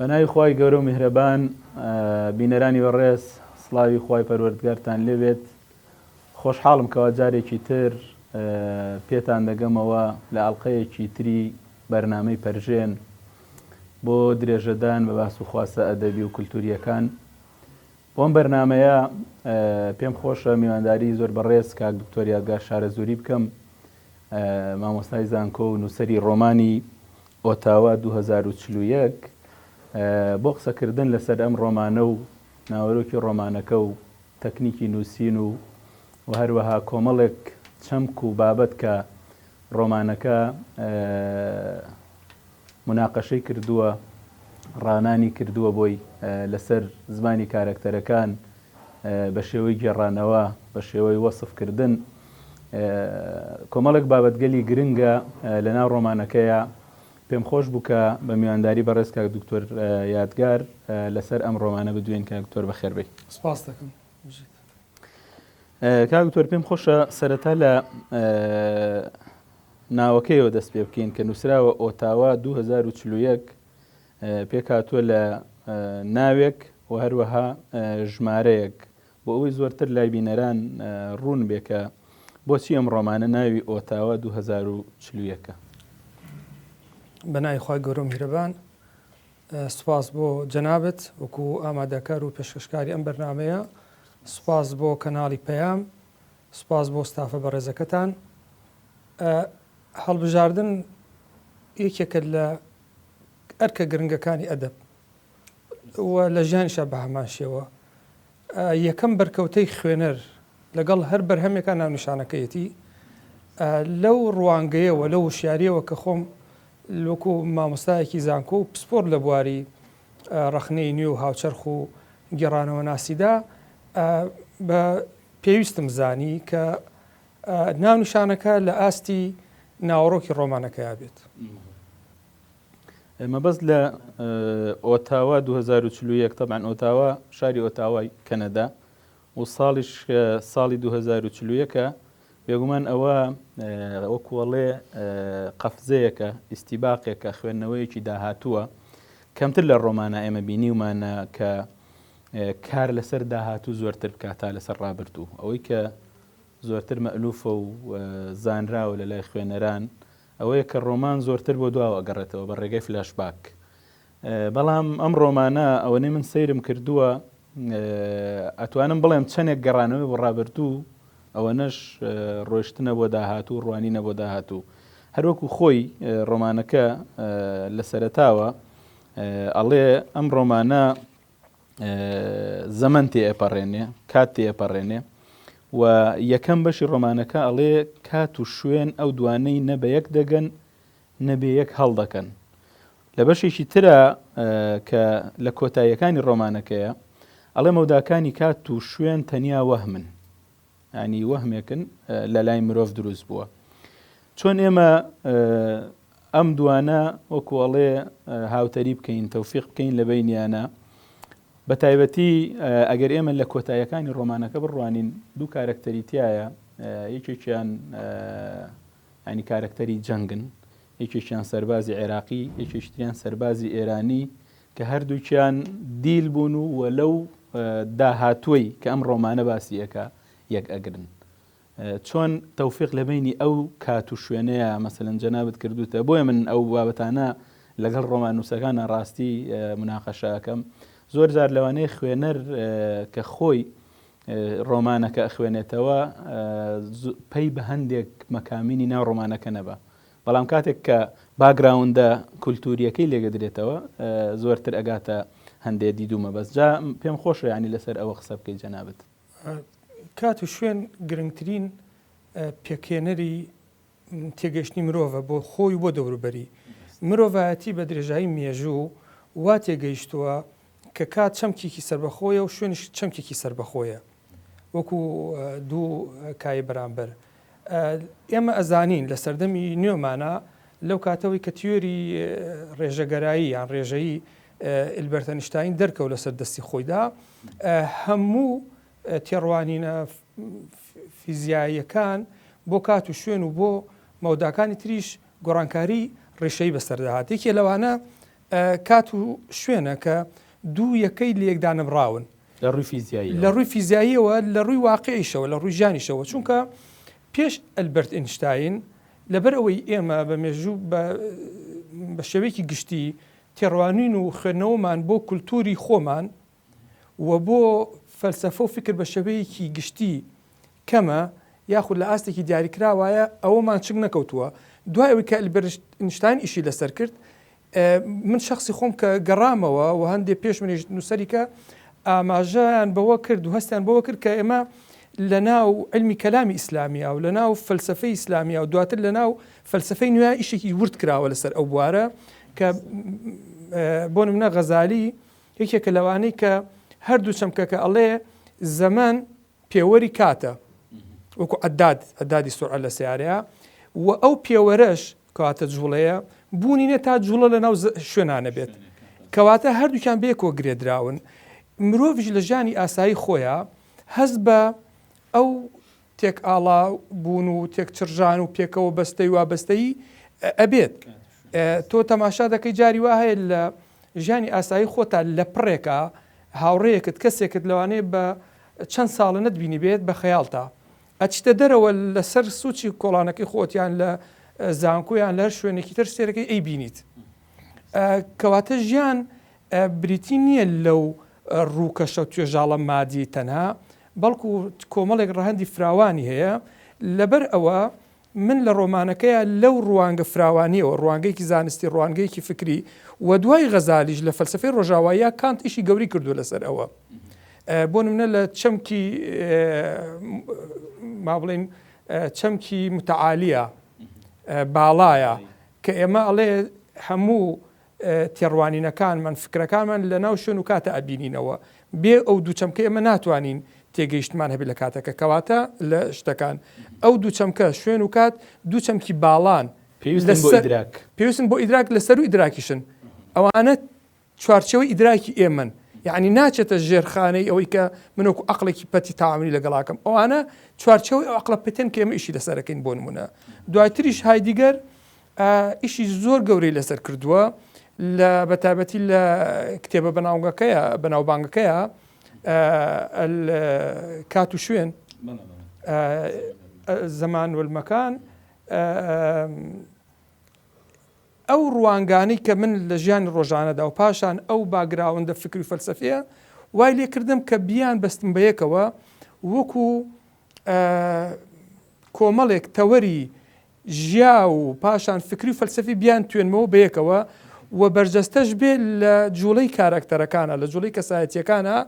بە ناوی خوای گەورە و میهرەبان بینەرانی بەڕێز سڵاوی خوای پەروەردگارتان لێبێت خۆشحاڵم کەوا جارێکی تر پێتان دەگەمەوە لە ئەڵلقەیەکی تری بەرنامەی پەرژێن بۆ درێژەدان بە باس و خواسە ئەدەبی و کولتوریەکان بۆ ئەم بەرنامەیە پێم خۆشە میوانداری زۆر بەڕێز کاک دکتۆر یادگار شارەزووری بکەم مامۆستای زانکۆ و نووسەری ڕۆمانی ئۆتاوا 2041 بۆ قسەکردن لەسەر ئەم ڕۆمانە و ناوەرۆکی ڕۆمانەکە و تەکنیکی نووسین و و هەروەها کۆمەڵێک چەمک و بابەت کە ڕۆمانەکە موناقەشەی کردووە، ڕانانی کردووە بۆی لەسەر زمانی کارەکتەرەکان بە شێوەی گێڕانەوە، بە شێوەی وەسف کردن. کۆمەڵێک بابەتگەلی گرنگە لە ناو ڕۆمانەکەیا. پێم خۆش بوو کە بە میوانداری بەڕێز کاک دکتۆر یادگار لەسەر ئەم ڕۆمانە بدوێین. کاک دکتۆر بەخێر بێی. سپاست دەکەم. بژیت. کاک دکتۆر پێم خۆشە سەرەتا لە ناوەکەیەوە دەست پێ بکەین کە نووسراوە ئۆتاوا 2041 پێکهاتووە لە ناوێک و هەروەها ژمارەیەک بۆ ئەوەی زۆرتر لای بینەران ڕوون بێ کە بۆچی ئەم ڕۆمانە ناوی ئۆتاوا 2041ە. بە ناوی خوای گەورە و میهرەبان سوپاس بۆ جەنابت وەکو ئامادەکار و پێشکەشکاری ئەم بەرنامەیە سوپاس بۆ کەناڵی پەیام سوپاس بۆ ستافە بەڕێزەکەتان. هەڵبژاردن یەکێکە لە ئەرکە گرنگەکانی ئەدەب و لە ژیانیشا بە هەمان شێوە. یەکەم بەرکەوتەی خوێنەر لەگەڵ هەر بەرهەمێکا ناونیشانەکەیەتی. لەو ڕوانگەیەوە، لەو وشیارییەوە کە خۆم وەکو مامۆستایەکی زانکۆ و پسپۆڕ لە بواری ڕەخنەی نوێ و هاوچەرخ و گێڕانەوەناسیدا بە پێویستم زانی کە ناونیشانەکە لە ئاستی ناوەڕۆکی ڕۆمانەکەیا بێت. مەبەست لە ئۆتاوا 2041 تەبعەن ئۆتاوا شاری ئۆتاوای کەنەدا و ساڵیش ساڵی 2041 بێگومان ئەوە وەکوەڵێ قەفزەیەکە ئیسیباقێکە خوێندنەوەیەکی داهاتووە کەمتر لە ڕۆمانە ئێمە بینیومانە کە کار لەسەر داهاتوو زۆرتر بکات تا لەسەر ڕابردوو. ئەوەی کە زۆرتر مەئلوفە و زانراوە لە لای خوێنەران ئەوەیە کە ڕۆمان زۆرتر بۆ دواوە ئەگەڕێتەوە بە ڕێگەی فلاشباک. بەڵام ئەم ڕۆمانە ئەوەنەی من سەیرم کردووە ئەتوانم بڵێم چەندێک گەڕانەوەی بۆ ڕابردوو ئەوەنەش ڕۆیشتنە بۆ داهاتوو ڕوانینە بۆ داهاتوو. هەروەکو خۆی ڕۆمانەکە لە سەرەتاوە ئەڵێ ئەم ڕۆمانە زەمەن تێئەپەڕێنێ، کات تێئەپەڕێنێ و یەکەم بەشی ڕۆمانەکە ئەڵێ کات و شوێن ئەو دوانەی نە بە یەک دەگەن نە بێ یەک هەڵدەکەن. لە بەشێکی ترا کە لە کۆتاییەکانی ڕۆمانەکەیە ئەڵێ مەوداکانی کات و شوێن تەنیا وەهمن. یانی وەهمێکن لە لای مرۆڤ دروست بووە. چۆن ئێمە ئەم دوانە وەکو ئەڵێ هاوتەری بکەین تەوفیق بکەین لە بینیانە بە تایبەتی ئەگەر ئێمە لە کۆتاییەکانی ڕۆمانەکە بڕوانین دوو کارەکتەری تایە یەکێکیان ینی کارەکتەری جەنگن یەکێکیان سەربازی عێراقی یەکێکتریان سەربازی ئێرانی کە هەردووکیان دیل بوون و وە لەو داهاتووی کە ئەم ڕۆمانە باسیەکە یەک ئەگرن چۆن تەوفیق لە بەینی ئەو کات و شوێنەیە مەسەلەن جەنابت کردوتە بۆیە من ئەو بابەتانە لەگەڵ ڕۆماننووسەکانە ڕاستی مناقەشە ئەکەم زۆر جار لەوانەیە خوێنەر کە خۆی ڕۆمانەکە ئەخوێنێتەوە پەی بە هەندێک مەکامینی ناو ڕۆمانەکە نەبە بەڵام کاتێک کە باگراوندە کولتوریەکەی لێگەدرێتەوە زۆرتر ئەگاتە هەندێ دید و مەبەست جا پێم خۆشە ینی لەسەر ئەوە قسە بکەیت جەنابت. کات و شوێن گرنگترین پێکهێنەری تێگەیشتنی مرۆڤە بۆ خۆی و بۆ دەوروبەری. مرۆڤایەتی بە درێژایی مێژوو وا تێگەیشتووە کە کات چەمکێکی سەربەخۆیە و شوێنیش چەمکێکی سەربەخۆیە وەکو دوو کای بەرامبەر. ئێمە ئەزانین لە سەردەمی نوێمانە لەو کاتەوەی کە تیۆری ڕێژەگەرایی یان ڕێژەیی ئلبەرت ئەنیشتاین دەرکەوت لەسەر دەستی خۆیدا هەموو تێڕوانینە فیزیاییەکان بۆ کات و شوێن و بۆ مەوداکانی تریش گۆڕانکاری ڕیشەی بەسەردا هات یەکێ لەوانە کات و شوێنە کە دوو یەکەی لەیەکدانەبڕاون. لە ڕووی فیزیاییەوە. لە ڕووی فیزیاییەوە، لە ڕووی واقیعیشەوە، لە ڕووی ژیانیشەوە، چونکە پێش ئەلبەرت ئینشتاین، لەبەر ئەوەی ئێمە بە مێژوو بە بە شێوەیەکی گشتی تێڕوانین و خوێندنەوەمان بۆ کولتووری خۆمان و بۆ فەلسەفە و فیکر بە شێوەیەکی گشتی کەمە یاخود لە ئاستێکی دیاریکراوایە ئەوەمان چنگ نەکەوتووە. دوای ئەوەی کە ئەلبەرت ئینشتاین ئیشی لەسەر کرد، من شەخسی خۆم کە گەڕامەوە و هەندێ پێش منیش نووسەری کە ئاماژەیان بەوە کرد و هەستیان بەوە کرد کە ئێمە لە ناو علمی کەلامی ئیسلامیا و لە ناو فەلسفەی ئیسلامیا و دواتر لە ناو فەلسفەی نوێ ئیشێکی ورد کراوە لەسەر ئەو بوارە کە بۆ نمونە غەزالی یەکێکە لەوانەی کە هەردوو چەمکەکە ئەڵێ زەمەن پێوەری کاتە وەکو عەداد عەدادی سورعە لە سەیارەیە و ئەو پێوەرەش کەواتە جوڵەیە بوونی نیە تا جوڵە لە ناو شوێنا نەبێت کەواتە هەردووکیان بەیەکەوە گرێدراون مرۆڤیش لە ژیانی ئاسایی خۆیان هەست بە ئەو تێکئاڵا بوون و تێکچڕژان و پێکەوە بەستەی وابەستەیی ئەبێت تۆ تەماشا دەکەی جاری وا هەیە لە ژیانی ئاسایی خۆتا لە پڕێکا هاوڕێیەکت کەسێکت لەوانەیە بە چەند ساڵە نەتبینیبێت بە خەیاڵتا ئەچیتە دەرەوە لەسەر سوچی کۆڵانەکەی خۆت یان لە زانکۆ یان لە هەر شوێنێکی تر سێرەکەی ئەیبینیت کەواتە ژیان بریتی نییە لەو ڕووکەشە توێژاڵە مادی تەنها بەڵکو کۆمەڵێک ڕەهەندی فراوانی هەیە لەبەر ئەوە من لە ڕۆمانەکەیا لەو ڕوانگە فراوانییەوە، ڕوانگەیەکی زانستی، ڕوانگەیەکی فکری و دوای غەزالیش لە فەلسەفەی ڕۆژاواییا کانت ئیشی گەورەی کردووە لەسەر ئەوە. بۆ نمونە لە چەمکی ما بڵێین چەمکی متعالیە باڵایە کە ئێمە ئەڵێ هەموو تێڕوانینەکانمان، فکرەکانمان لە ناو شوێن و کاتە ئەبینینەوە. بێ ئەو دوو چەمکە ئێمە ناتوانین تێگەیشتمان هەبێت لە کاتەکە. کەواتە لە شتەکان. ئەو دوو چەمکە، شوێن و کات، دوو چەمکی باڵان. پێویستن بۆ ئیدراک. پێویستن بۆ ئیدراک، لە سەروو ئیدراکیشن. ئەوانە چوارچێوەی ئیدراکی ئێمەن. یەعنی ناچێتە ژێرخانەی ئەوەی کە من وەکو عەقڵێکی پەتی تەعامولی لەگەڵا کەم. ئەوانە چوارچێوەی ئەو عەقڵە پەتیەن کە ئێمە ئیشی لەسەر ئەکەین بۆ نموونە. دواتریش هایدیگەر ئیشی زۆر گەورەی لەسەر کردووە لە بەتایبەتی لە کتێبە بەناوگەکەیە بەناوبانگەکەیە کات و شوێن زەمان والمەکان ئەو ڕوانگانەی کە من لە ژیانی ڕۆژانەدا و پاشان ئەو باگراوەندە فکری فەلسەفیە وای لێکردم کە بیان بەستم بەیەکەوە وەکو کۆمەڵێک تەوەری ژیاو و پاشان فکری و فەلسەفی بیانتوێنمەوە بەیەکەوە و بەرجەستەش بێ لە جوڵەی کاراکتەرەکانا، لە جوڵەی کەسایەتییەکانا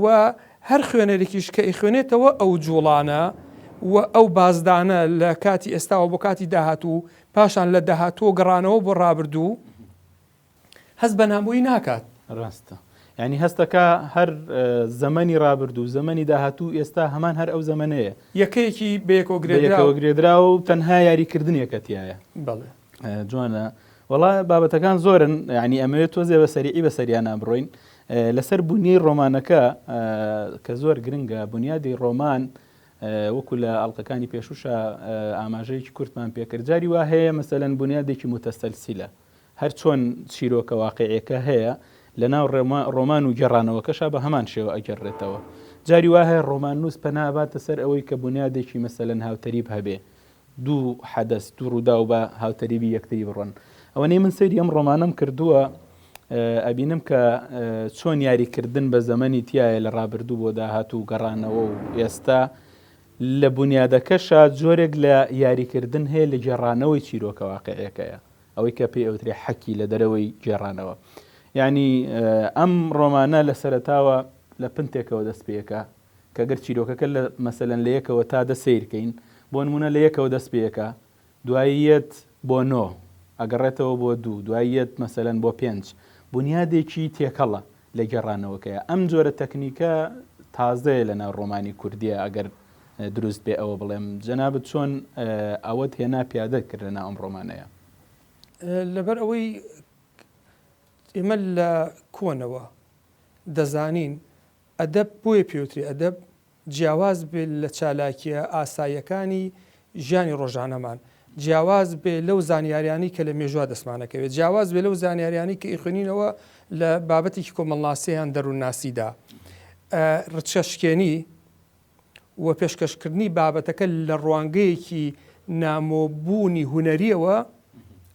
و هەر خوێنەرێکیش کە ئەیخوێنێتەوە ئەو جوڵانە و ئەو بازدانە لە کاتی ئێستاوە بۆ کاتی داهاتوو پاشان لە داهاتووە گەڕانەوە بۆ ڕابردوو، هەست بە نامۆیی ناکات. ڕاستە یانی هەستەکا هەر زەمەنی ڕابردوو زەمەنی داهاتوو ئێستا هەمان هەر ئەو زەمەنەیە. یەکەیەکی بەیەکەوە گرێدراو. بەیەکەوە گرێدراوە و تەنها یاریکردنێکە تیایە. بەڵێ. جوانە وەڵا بابەتەکان زۆرن یعنی ئەمەوێت تۆزێ بە سەریعی بە سەریانە بڕۆین لەسەر بنیەی ڕۆمانەکە کە زۆر گرنگە بنیادی ڕۆمان وەکو لە ئەڵلقەکانی پێشوشە ئاماژەیەکی کورتمان پێکرد جاری وا هەیە مەسەلەن بنیادێکی متەسەلسیلە هەر چۆن چیرۆکە واقیعیەکە هەیە لە ناو ڕۆمان و گێڕانەوەکەشا بە هەمان شێوە ئەگێڕرێتەوە. جاری وا هەیە ڕۆماننووس پەنا ئەباتە سەر ئەوەی کە بونیادێکی مەسەلەن هاوتەریب هەبێ، دوو حەدەس، دوو ڕووداو بە هاوتەریبی یەکتری بڕۆن. ئەوەنەی من سەیری ئەم ڕۆمانەم کردووە ئەبینم کە چۆن یاریکردن بە زەمەنی تیایە لە ڕابردوو بۆ داهاتوو و گەڕانەوە و ئێستا لە بونیادەکەشا جۆرێک لە یاریکردن هەیە لە گێڕانەوەی چیرۆکە واقیعیەکەیە. ئەوەی کە پێی ئەوترێ حەکی لە دەرەوەی گێڕانەوە. یانی ئەم ڕۆمانە لە سەرەتاوە لە پنتێکەوە دەست پێکا کە گەر چیرۆکەکە لە مەسەلەن لە یەکەوە تا دە سەیر کەین بۆ نموونە لە یەکەوە دەست پێکا دوایی یەت بۆ نۆ ئەگەڕێتەوە بۆ دوو دوایی یەت مەسەلەن بۆ پێنج بونیادێکی تێکەڵە لە گێڕانەوەکەیا. ئەم جۆرە تەکنیکە تازەیە لە ناو ڕۆمانی کوردییا ئەگەر دروست بێ ئەوە بڵێم. جەنابت چۆن ئەوەت هێنا پیادە کرد لە ناو ئەم ڕۆمانەیا؟ لەبەر ئەوەی ئێمە لە کۆنەوە دەزانین ئەدەب بۆیە پێوترێ ئەدەب جیاواز بێت لە چالاکییە ئاساییەکانی ژیانی ڕۆژانەمان. جیاواز بێ لەو زانیاریانەی کە لە مێژووە دەستمانەکەوێت، جیاواز بێ لەو زانیاریانەی کە ئیخوێنینەوە لە بابەتێکی کۆمەڵناسی یان دەروونناسیدا. ڕچەشکێنی و پێشکەشکردنی بابەتەکە لە ڕوانگەیەکی نامۆبوونی هونەرییەوە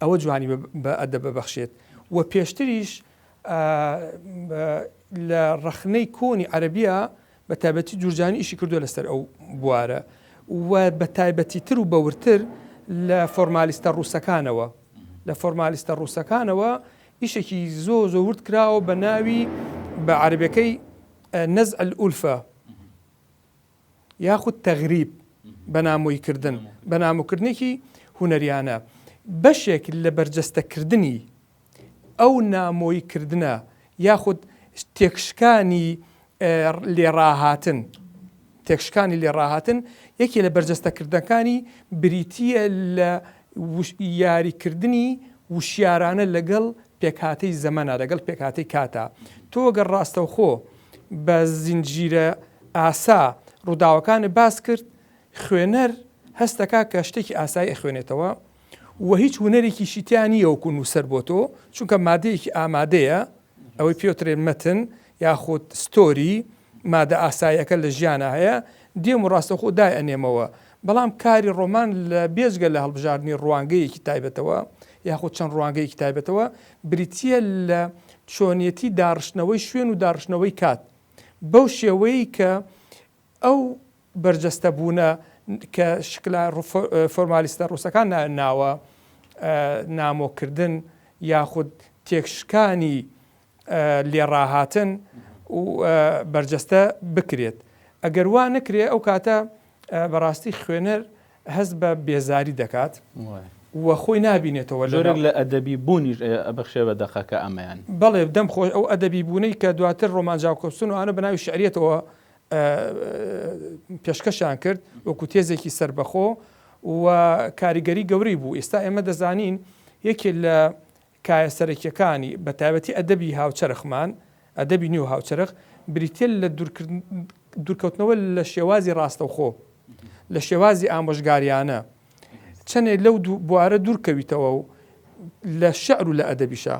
ئەوە جوانی بە ئەدەب ببەخشێت و پێشتریش لە ڕەخنەی کۆنی عەرەبیە بە تایبەتی جورجانی ئیشی کردووە لەسەر ئەو بوارە و بە تایبەتیتر و بەورتر لە فۆرمالیستە ڕووسەکانەوە لە فۆرمالیستە ڕووسەکانەوە ئیشێکی زۆ زۆر ورد کراوە بە ناوی بە عەرەبیەکەی نزع الالفە یاخود تەغریب بە نامۆیکردن بە نامۆکردنێکی هونەریانە بەشێک لە بەرجەستەکردنی ئەو نامۆیی کردنە یاخود تێکشکانی لێڕاهاتن تێکشکانی لێڕاهاتن یەکێ لە بەرجەستەکردنەکانی بریتییە لە یاریکردنی وشیارانە لەگەڵ پێکهاتەی زەمەنا لەگەڵ پێکهاتەی کاتا تۆ گەر ڕاستەوخۆ بە زنجیرە ئاسا ڕووداوەکانت باس کرد خوێنەر هەست دەکات کە شتێکی ئاسایی ئەخوێنێتەوە و هیچ هونەرێکیشی تیا نییە وەکو نووسەر بۆ تۆ چونکە مادەیەکی ئامادەیە ئەوەی پێوترێ مەتن یاخود ستۆری مادە ئاساییەکە لە ژیانە هەیە دێم و ڕاستەوخۆ دای ئەنێمەوە بەڵام کاری ڕۆمان لە بێجگە لە هەڵبژاردنی ڕوانگەیەکی تایبەتەوە یاخود چەند ڕوانگەیەکی تایبەتەوە بریتییە لە چۆنیەتی داڕشتنەوەی شوێن و داڕشتنەوەی کات بەو شێوەیەی کە ئەو بەرجەستەبوونە کە شکلە فۆرمالیستە ڕووسەکان نایان ناوە نامۆکردن یاخود تێکشکانی لێڕاهاتن و بەرجەستە بکرێت. ئەگەر وا نەکرێ ئەو کاتە بەڕاستی خوێنەر هەست بە بێزاری دەکات و خۆی نابینێتەوە. جۆرێک لە ئەدەبی بوونیش ئەبەخشێ بە دەقەکە ئەمەیان. بەڵێ دەم خۆش ئەو ئەدەبی بوونەی کە دواتر ڕۆمان جاکۆبسون و ئانە بە ناوی شعریەتەوە پێشکەشیان کرد وەکو تێزێکی سەربەخۆ و کاریگەری گەورەی بوو. ئێستا ئێمە دەزانین یەکێ لە کایە سەرەکیەکانی بە تایبەتی ئەدەبی هاوچەرخمان، ئەدەبی نوێ و هاوچەرخ، بریتیە لە دوورکەوتنەوە لە شێوازی ڕاستەوخۆ، لە شێوازی ئامۆژگاریانە. چەندێ لەو بوارە دوورکەویتەوە و لە شعر و لە ئەدەبیشا،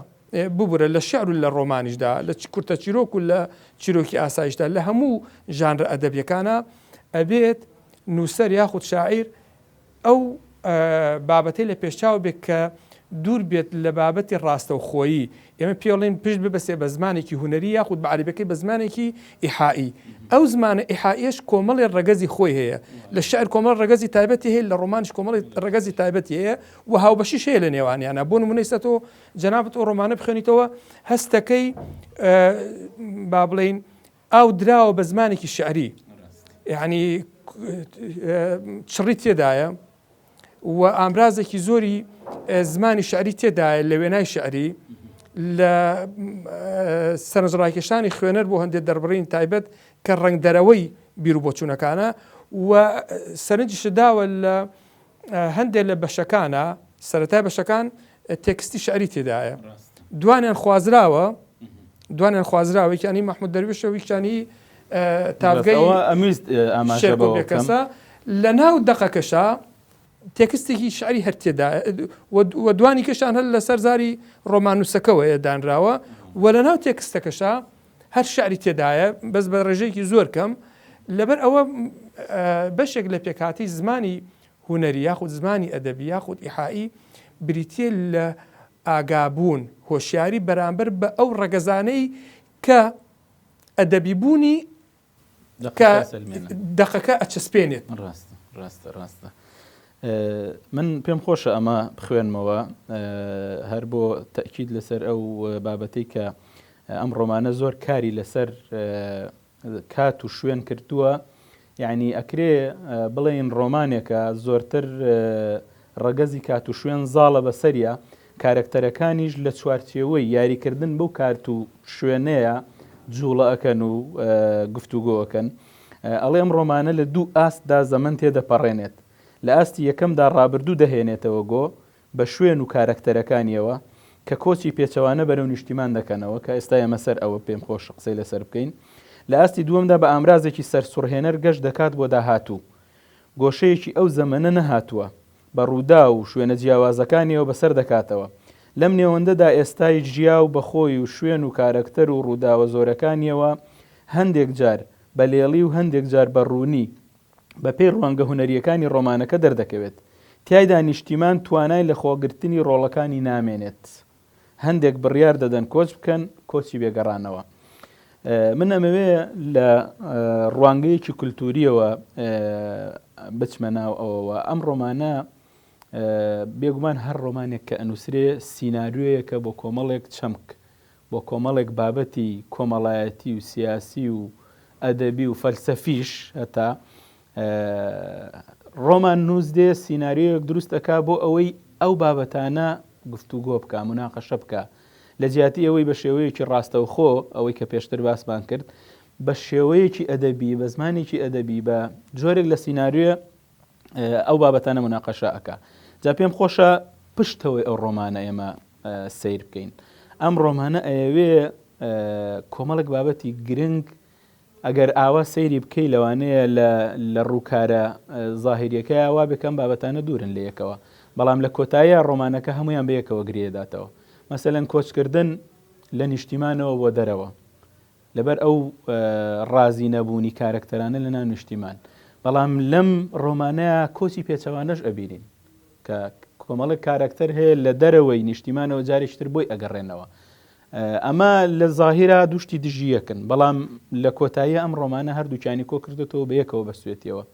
ببورە لە شعر و لە ڕۆمانیشدا، لە کورتە چیرۆک و لە چیرۆکی ئاسایشدا، لە هەموو ژانرە ئەدەبیەکانا ئەبێت نووسەر یاخود شاعیر ئەو بابەتەی لە پێشچاو بێت کە دوور بێت لە بابەتی ڕاستەوخۆیی، ئێمە پێڵێن پشت ببەسێ بە زمانێکی هونەری یاخود بە عەرەبیەکەی بە زمانێکی ئیحائی. ئەو زمانە ئیحائیەش کۆمەڵێ ڕەگەزی خۆی هەیە. لە شعر کۆمەڵ ڕەگەزی تایبەتی هەیە، لە ڕۆمانیش کۆمەڵی ڕەگەزی تایبەتی هەیە و هاوبەشیش هەیە لە نێوانیانا. بۆ نموونە ئیستا تۆ جەنابت ئەو ڕۆمانە بخوێنیتەوە هەستەکەی با بڵێین ئاو دراوە بە زمانێکی شعری یعنی چڕی تێدایە و ئامرازێکی زۆری زمانی شعری تێدایە لە وێنای شعری لە سەرنجڕاکێشانی خوێنەر بۆ هەندێک دەربڕین تایبەت کە ڕەنگدەرەوەی بیر و بۆچوونەکانە و سەرنجیشت داوە لە هەندێک لە بەشەکانە سەرەتای بەشەکان تێکستی شعری تێدایە دوانیان خوازراوە دوانیان خوازراوە یەکیانی مەحمود دەروێشە و یەکیانی تاڤگەی ئەمویست ئاماژە بەوە بکەم لە ناو دەقەکەشا تێکستێکی شعری هەر تێدا و دوانی کەشان هەر لەسەر زاری ڕۆماننووسەکەوەیە دانراوە و لە ناو تێکستەکەشا هەر شعری تێدایە بەس بە ڕێژەیەکی زۆر کەم لەبەر ئەوە بەشێک لە پێکهاتەی زمانی هونەری یاخود زمانی ئەدەبی یاخود ئیحائی بریتییە لە ئاگابوون، هۆشیاری بەرامبەر بە ئەو ڕەگەزانەی کە ئەدەبی بوونی کە دەقەکە ئەچەسپێنێت. ڕاستە ڕاستە ڕاستە. من پێم خۆشە ئەمە بخوێنمەوە هەر بۆ تەئکید لەسەر ئەو بابەتەی کە ئەم ڕۆمانە زۆر کاری لەسەر کات و شوێن کردووە یعنی ئەکرێ بڵێین ڕۆمانێکە زۆرتر ڕەگەزی کات و شوێن زاڵە بەسەریا کارەکتەرەکانیش لە چوارچێوەی یاریکردن بەو کارت و شوێنەیە جوڵە ئەکەن و گفتوگۆ ئەکەن ئەڵێ ئەم ڕۆمانە لە دوو ئاستدا زەمەن تێدەپەڕێنێت لە ئاستی یەکەمدا ڕابردوو دەهێنێتەوە گۆ بە شوێن و کارەکتەرەکانیەوە کە کۆچی پێچەوانە بەرەو نیشتیمان دەکەنەوە کە ئێستا ئێمە سەر ئەوە پێم خۆشە قسەی لەسەر بکەین لە ئاستی دووەمدا بە ئامرازێکی سەرسوڕهێنەر گەشت دەکات بۆ داهاتوو گۆشەیەکی ئەو زەمەنە نەهاتووە. بە ڕووداو و شوێنە جیاوازەکانیەوە بەسەر دەکاتەوە. لەم نێوەندەدا ئێستای ژیاو بە خۆی و شوێن و کارەکتەر و ڕووداوە زۆرەکانیەوە هەندێک جار بە لێڵی و هەندێک جار بە ڕوونی بە پێی ڕوانگە هونەرییەکانی ڕۆمانەکە دەردەکەوێت. تیایدا نیشتیمان توانای لەخۆگرتنی ڕۆڵەکانی نامێنێت. هەندێک بڕیار دەدەن کۆچ بکەن، کۆچی بێ گەڕانەوە. من ئەمەوێ لە ڕوانگەیەکی کولتوورییەوە بچمە ناو ئەوەوە. ئەم ڕۆمانە بێگومان هەر ڕۆمانێک کە ئەنووسرێ سیناریۆیەکە بۆ کۆمەڵێک چەمک، بۆ کۆمەڵێک بابەتی کۆمەڵایەتی و سیاسی و ئەدەبی و فەلسەفیش هەتا ڕۆمان نووس دێ سیناریۆیەک دروست ئەکا بۆ ئەوەی ئەو بابەتانە گفتوگۆ بکا، موناقەشە بکا. لە جیاتی ئەوەی بە شێوەیەکی ڕاستەوخۆ، ئەوەی کە پێشتر باسمان کرد، بە شێوەیەکی ئەدەبی، بە زمانێکی ئەدەبی، بە جۆرێک لە سیناریۆ ئەو بابەتانە موناقەشە ئەکا. جا پێم خۆشە پشتەوەی ئەو ڕۆمانە ئێمە سەیر بکەین. ئەم ڕۆمانە ئەیەوێ کۆمەڵێک بابەتی گرنگ ئەگەر ئاوا سەیری بکەی لەوانەیە لە لە ڕووکارە زاهیریەکەیا وا بێ کە ئەم بابەتانە دوورن لە یەکەوە بەڵام لە کۆتاییا ڕۆمانەکە هەموویان بە یەکەوە گرێداتەوە مەسەلەن کۆچکردن لە نیشتیمانەوە بۆ دەرەوە لەبەر ئەو ڕازی نەبوونی کارەکتەرانە لە ناو نیشتیمان بەڵام لەم ڕۆمانەیە کۆچی پێچەوانەش ئەبینین کە کۆمەڵێک کارەکتەر هەیە لە دەرەوەی نیشتیمانەوە جارێکی تر بۆی ئەگەڕێنەوە. ئەمە لە زاهیرا دوو شتی دژی یەکن، بەڵام لە کۆتاییا ئەم ڕۆمانە هەردووکیانی کۆ کردۆتەوە بە یەکەوە بەستوێتیەوە.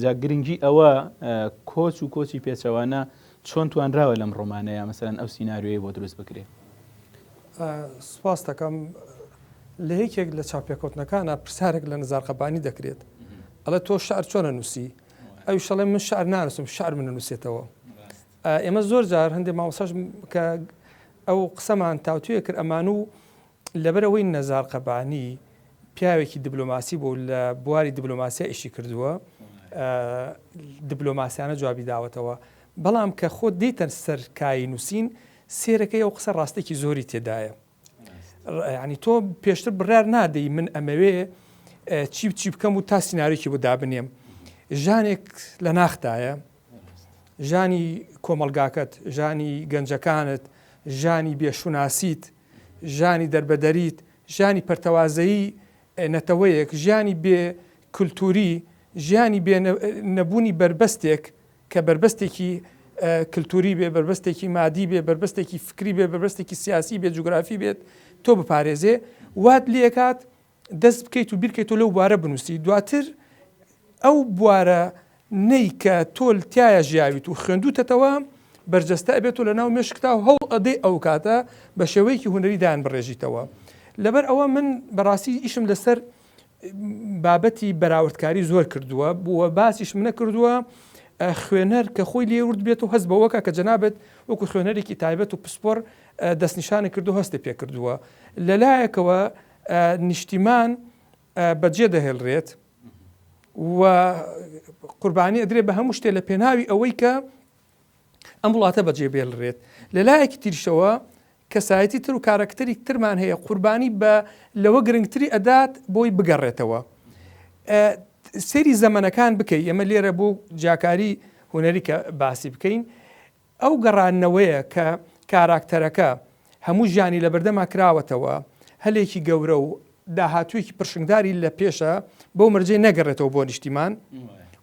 جا گرنگی ئەوە کۆچ و کۆچی پێچەوانە چۆن توانراوە لەم ڕۆمانەیا مەسەلەن ئەو سیناریۆیەی بۆ دروست بکرێ؟ سوپاست دەکەم. لە یەکێک لە چاوپێکەوتنەکانا پرسیارێک لە نزار قەبانی دەکرێت. ئەڵێ تۆ شعر چۆن ئەنووسی؟ ئەویش ئەڵێ من شعر نانووسم شعر من ئەنووسێتەوە. ئێمە زۆر جار هەندێک مامۆستاش کە ئەو قسەمان تاوتوێ کرد ئەمان و لەبەرئەوەی نەزار قەبانی پیاوێکی دبلۆماسی بوو لە بواری دبلۆماسیا ئیشی کردووە دبلۆماسیانە جوابی داوەتەوە بەڵام کە خۆت دیتە سەر کایی نووسین سێرەکەی ئەو قسە ڕاستێکی زۆری تێدایە ینی تۆ پێشتر بڕیار نادەی من ئەمەوێ چی چی بکەم و تا سیناریۆکی بۆ دابنێم ژانێک لە ناختایە ژانی کۆمەڵگاکەت، ژانی گەنجەکانت، ژانی بێ شوناسیت، ژانی دەربەدەریت، ژانی پەرتەوازەیی نەتەوەیەک، ژیانی بێ کلتوری، ژیانی بێ نەبوونی بەربەستێک کە بەربەستێکی کلتوری بێ، بەربەستێکی مادی بێ، بەربەستێکی فکری بێ، بەربەستێکی سیاسی بێ، جوگرافی بێت، تۆ بپارێزێ، وات لێکات دەست بکەیت و بیرکەیتەوە لەو بوارە بنووسی دواتر ئەو بوارە نەی کە تۆ تایە ژیاویت و خوێندوتەتەوە بەرجەستە ئەبێت و لە ناو مێشکتا و هەوڵ ئەدەی ئەو کاتە بە شێوەیەکی هونەری دایان بڕێژیتەوە لەبەر ئەوە من بەڕاستی ئیشم لەسەر بابەتی بەراوردکاری زۆر کردووە بووە باسیشم نەکردووە خوێنەر کە خۆی لێ ورد بێت و هەست بەوەکە کە جەنابەت وەکو خوێنەرێکی تایبەت و پسپۆر دەستنیشانی کردو هەستی پێکردووە لەلایەکەوە نیشتیمان بەجێ دەهێڵرێت و قوربانی ئەدرێ بە هەموو شتێ لە پێناوی ئەوەی کە ئەم وڵاتە بەجێ بێڵرێت لە لایەکی تریشەوە کەسایەتی تر و کارەکتەری ترمان هەیە قوربانی بە لەوە گرنگتری ئەدات بۆی بگەڕێتەوە سەیری زەمەنەکان بکەی ئێمە لێرە بۆ جیاکاری هونەری کە باسی بکەین ئەو گەڕاندنەوەیە کە کاراکتەرەکە هەموو ژیانی لەبەردەما کراوەتەوە، هەلێکی گەورە و داهاتوویەکی پرشنگداری لە پێشە، بەو مەرجەی نەگەڕێتەوە بۆ نیشتیمان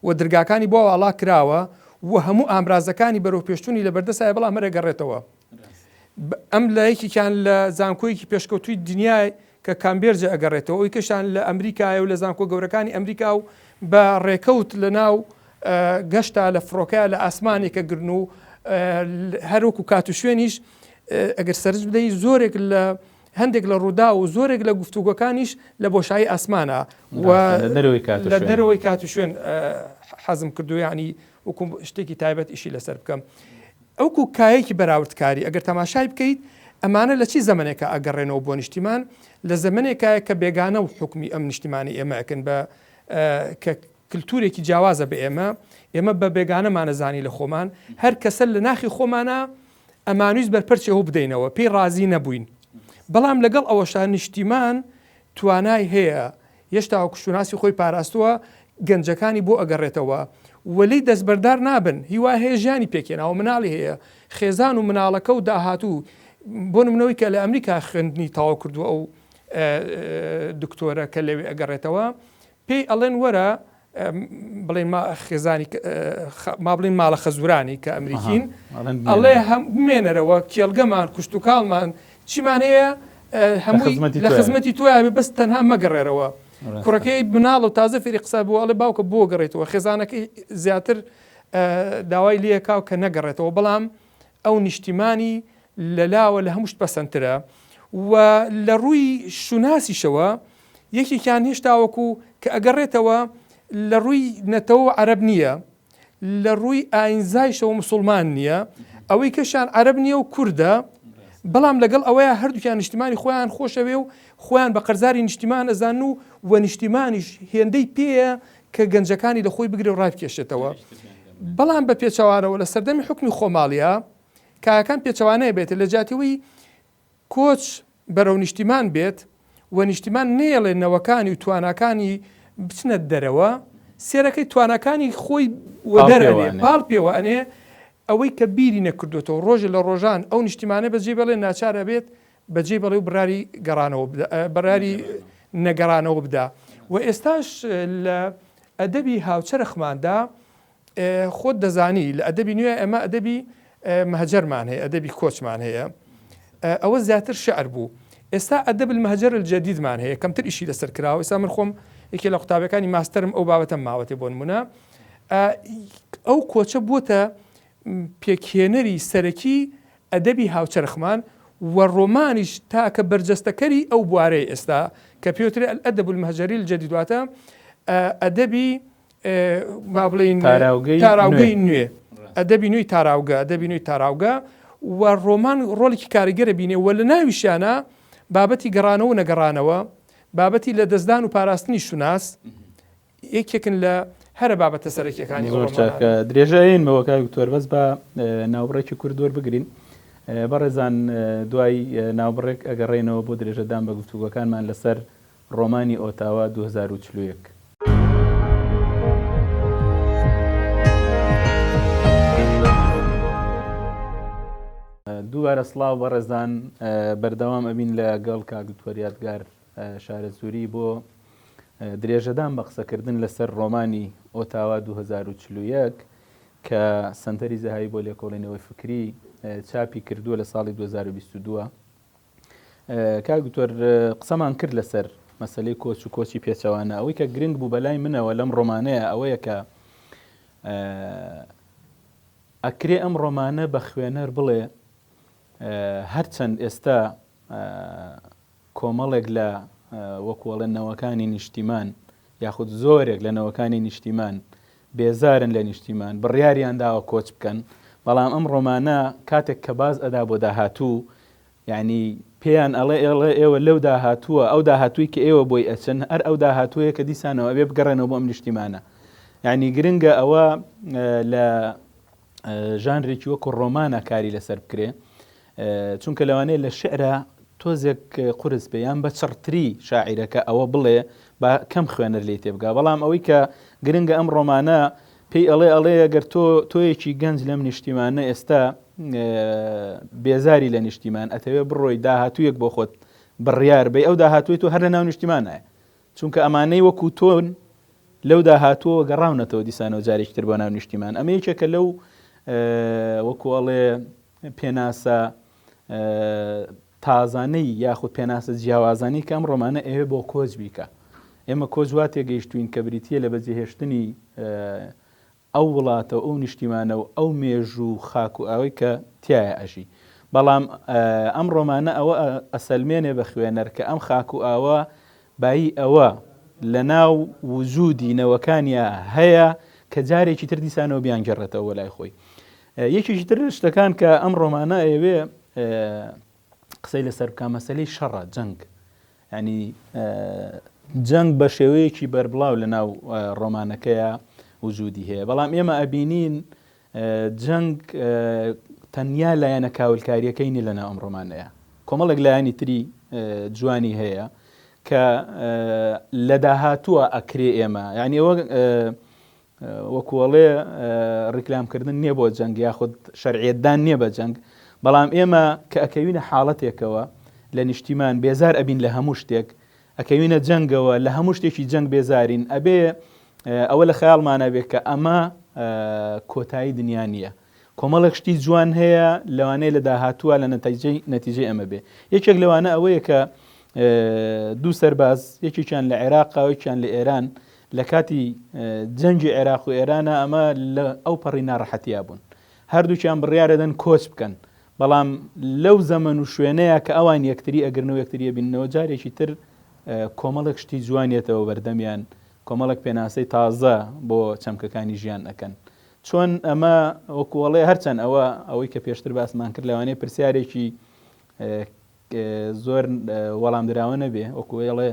و درگاکانی بۆ واڵا کراوە و هەموو ئامرازەکانی بەرەوپێشچوونی لەبەردەستایە بەڵام هەر ئەگەڕێتەوە. ئەم لە یەکێکیان لە زانکۆیەکی پێشکەوتووی دنیای کە کامبێرجە ئەگەڕێتەوە، ئەوی کەشان لە ئەمریکایە و لە زانکۆ گەورەکانی ئەمریکا و بە ڕێکەوت لە ناو گەشتا لە فڕۆکەیا لە ئاسمانێکە گرن و هەروەکو کات و شوێنیش ئەگەر سەرنج بدەی زۆرێک لە هەندێک لە ڕوودا و زۆرێک لە گفتوگۆکانیش لە بۆشایی ئاسمانە و لە دەرەوەی کات و شوێن حەزم کردو ینی وەکو شتێکی تایبەت ئیشی لەسەر بکەم ئەوکو کایەکی بەراوردکاری ئەگەر تەماشای بکەیت ئەمانە لە چی زەمنێکە ئەگەڕێنەوە بۆ نیشتیمان لە زەمنێکایە کە بێگانە و حکومی ئەم نیشتیمانی ئێمە ئەکەن بە کە کلتورێکی جیاوازە بە ئێمە، ئێمە بە بێگانەمانە زانی لە خۆمان، هەر کەسە لە ناخی خۆمانا ئەمانویست بەرپەرچی ئەو بدەینەوە، پێی ڕازی نەبووین. بەڵام لەگەڵ ئەوەشا نیشتیمان توانای هەیە، هێشتا وەکو شوناسی خۆی پاراستووە، گەنجەکانی بۆ ئەگەڕێتەوە و لێی دەستبەردار نابن، هیوا هەیە ژیانی پێکهێناوە، مناڵی هەیە، خێزان و مناڵەکە و داهاتوو، بۆ نمونە ئەوی کە لە ئەمریکا خوێندنی تەواو کردووە ئەو دکتۆرە کە لەوێ ئەگەڕێتەوە پێی ئەڵێن وەرە بڵێن ما خێزانی ما بڵین ماڵە خەزورانی کە ئەمریکین ئەڵێ هەم بمێنەرەوە کێڵگەمان کوشتتوکاڵمان چیمان هەیە هەمووی لە خزمەتی تۆیا بەس تەنها مەگەڕێرەوە کوڕەکەی مناڵ و تازە فێری قسە بوو ئەڵێ باوکە بۆ گەڕێتەوە خێزانەکەی زیاتر داوای لێکاو کە نەگەڕێتەوە بەڵام ئەو نیشتیمانی لەلاوە لە هەمووشت پەسەندترە و لە ڕووی شوناسیشەوە یەکێکیان هێشتا وەکو کە ئەگەڕێتەوە لە ڕووی نەتەوە عەرەب نییە، لە ڕووی ئاینزایشەوە مسوڵمان نییە، ئەوەی کەشیان عەرەب نییە و کوردە، بەڵام لەگەڵ ئەوەیە هەردووکیان نیشتیمانی خۆیان خۆشەوێ و خۆیان بە قەرزاری نیشتیمان ئەزانن و و نیشتیمانیش هێندەی پێیە کە گەنجەکانی لە خۆی بگرێ و ڕایبکێشێتەوە. بەڵام بە پێچەوانەوە لە سەردەمی حوکمی خۆماڵیا کایەکان پێچەوانەیە بێت لە جیاتی ئەوەی کۆچ بەرەو نیشتیمان بێت و نیشتیمان نەیەڵێ نەوەکانی و تواناکانی بچنە دەرەوە، سێرەکەی تواناکانی خۆی وەدەر ئەنێ، پاڵ پێوە ئەنێ، ئەوەی کە بیری نەکردۆتەوە ڕۆژێ لە ڕۆژان ئەو نیشتیمانە بەجێ بێڵێ ناچار ئەبێت بەجێی بڵێ و بڕاری گەڕانەوە بڕاری نەگەڕانەوە بدا و ئێستاش لە ئەدەبی هاوچەرخماندا خۆت دەزانی لە ئەدەبی نوێ ئێمە ئەدەبی مەهجەرمان هەیە ئەدەبی کۆچمان هەیە ئەوە زیاتر شعر بوو ئێستا ئەدەب المهجر الجدیدمان هەیە کەمتر ئیشی لەسەر کراوە ئێستا من خۆم یەکێ لە قوتابەکانی ماستەرم ئەو بابەتەم ماوەتێ بۆ نمونە ئەو کۆچە بووتە پێکهێنەری سەرەکی ئەدەبی هاوچەرخمان و ڕۆمانیش تاکە بەرجەستەکەری ئەو بوارەیە ئێستا کە پێوترێ الادب المهجری الجدید واتە ئەدەبی با بڵێین تاراوگەی نوێ ئەدەبی نوێی تاراوگە ئەدەبی نوێی تاراوگە و ڕۆمان ڕۆڵێکی کاریگەرە بینێ و لە ناویشیانە بابەتی گەڕانەوە و نەگەڕانەوە بابەتی لە دەستدان و پاراستنی شوناس یەکێکن لە هەرە بابەتە سەرەکیەکانی زۆر چاکە درێژەین بەوە کاک دکتۆر بەس بە ناوبڕێکی کورد وەربگرین بەڕێزان دوای ناوبڕێک ئەگەڕێنەوە بۆ درێژەدان بە گفتوگۆکانمان لەسەر ڕۆمانی ئۆتاوا 2041. دووبارە سڵاو بەڕێزان بەردەوام ئەبین لە گەڵ کاک دکتۆر یادگار شارەزووری بۆ درێژەدان بە قسەکردن لەسەر ڕۆمانی ئۆتاوا 2041 کە سەنتەری زەهاوی بۆ لێکۆڵینەوەی فکری چاپی کردووە لە ساڵی 2022. کاک دکتۆر قسەمان کرد لەسەر مەسلەی کۆچ و کۆچی پێچەوانە ئەوەی کە گرنگ بوو بەلای منەوە لەم ڕۆمانەیە ئەوەیە کە ئەکرێ ئەم ڕۆمانە بە خوێنەر بڵێ هەرچەند ئێستا کۆمەڵێک لە وەکوڵێن نەوەکانی نیشتیمان یاخود زۆرێک لە نەوەکانی نیشتیمان بێزارن لە نیشتیمان بڕیاریان داوە کۆچ بکەن بەڵام ئەم ڕۆمانە کاتێک کە باز ئەدا بۆ داهاتوو یعنی پێیان ئەڵێ ئێڵێ ئێوە لەو داهاتووە ئەو داهاتووی کە ئێوە بۆی ئەچن هەر ئەو داهاتووەیە کە دیسانەوە ئەبێ بگەڕێنەوە بۆ ئەم نیشتیمانە یعنی گرنگە ئەوە لە ژانرێکی وەکو ڕۆمانە کاری لەسەر بکرێ چونکە لەوانەیە لە شعرا تۆزێک قورس بێ یان بە چڕتری شاعیرەکە ئەوە بڵێ با کەم خوێنەر لێی تێبگا بەڵام ئەوەی کە گرنگە ئەم ڕۆمانە پێی ئەڵێ ئەڵێ ئەگەر تۆ تۆیەکی گەنج لەم نیشتیمانە ئێستا بێزاری لە نیشتیمان ئەتەوێ بڕۆی داهاتوویەک بۆ خۆت بڕیار بەی ئەو داهاتووی تۆ هەر لە ناو نیشتیمانایە چونکە ئەمانەی وەکو تۆن لەو داهاتووەوە گەڕاونەتەوە دیسانەوە جارێکی تر بۆ ناو نیشتیمان ئەمە یەکێکە لەو وەکو ئەڵێ پێناسە تازانەی یاخود پێناسە جیاوازانی کە ئەم ڕۆمانە ئەوێ بۆ کۆچ بیکە ئێمە کۆچ وا تێگەیشتوین کە بریتە لە بەجێهێشتنی ئەو وڵاتە و ئەو نیشتیمانە و ئەو مێژوو و خاک و ئاوەی کە تیایا ئەژی. بەڵام ئەم ڕۆمانە ئەوە ئەسەلمێنێ بە خوێنەر کە ئەم خاک و ئاوە بایی ئەوە لە ناو وجودی نەوەکانیا هەیە کە جارێکی تر دیسانەوە بیانگێڕێتەوە بۆ لای خۆی. یەکێکی تر لە شتەکان کە ئەم ڕۆمانە ئەیەوێ قسەی لەسەر بکا مەسەلەی شەڕە، جەنگ. یانی جەنگ بە شێوەیەکی بەربڵاو لە ناو ڕۆمانەکەیا وجودی هەیە بەڵام ئێمە ئەبینین جەنگ تەنیا لایەنە کاولکاریەکەی نیە لە ناو ئەم ڕۆمانەیە کۆمەڵێک لایەنی تری جوانی هەیە. کە لە داهاتووە ئەکرێ ئێمە یعنی ئەوە وەکوەڵێ ڕیکلامکردن نییە بۆ جەنگ یاخود شەرعیەتدان نییە بە جەنگ بەڵام ئێمە کە ئەکەوینە حاڵەتێکەوە لە نیشتیمان بێزار ئەبین لە هەموو شتێک ئەکەوینە جەنگەوە لە هەموو شتێکی جەنگ بێزارین ئەبێ ئەوە لە خەیاڵمانە بێ کە ئەمە کۆتایی دنیا نییە کۆمەڵێک شتی جوان هەیە لەوانەیە لە داهاتووە لە نەتیجەی نەتیجەی ئەمە بێ یەکێک لەوانە ئەوەیە کە دوو سەرباز یەکێکیان لە عێراق یەکیان لە ئێران لە کاتی جەنگی عێراق و ئێرانە ئەمە لە ئەو پەڕی ناڕەحەتیا بوون هەردووکیان بڕیارەدەن کۆچ بکەن بەڵام لەو زەمەن و شوێنەیە کە ئەوان یەکتری ئەگرنەوە یەکتری ئەبیننەوە جارێکی تر کۆمەڵێک شتی جوان یەتەوە بەردەمیان کۆمەڵێک پێناسەی تازە بۆ چەمکەکانی ژیان ئەکەن چۆن ئەمە وەکوڵێ هەرچەند ئەوە ئەوەی کە پێشتر باسمان کرد لەوانەیە پرسیارێکی زۆر وەڵام دراوە نەبێ وەکو ئێڵێ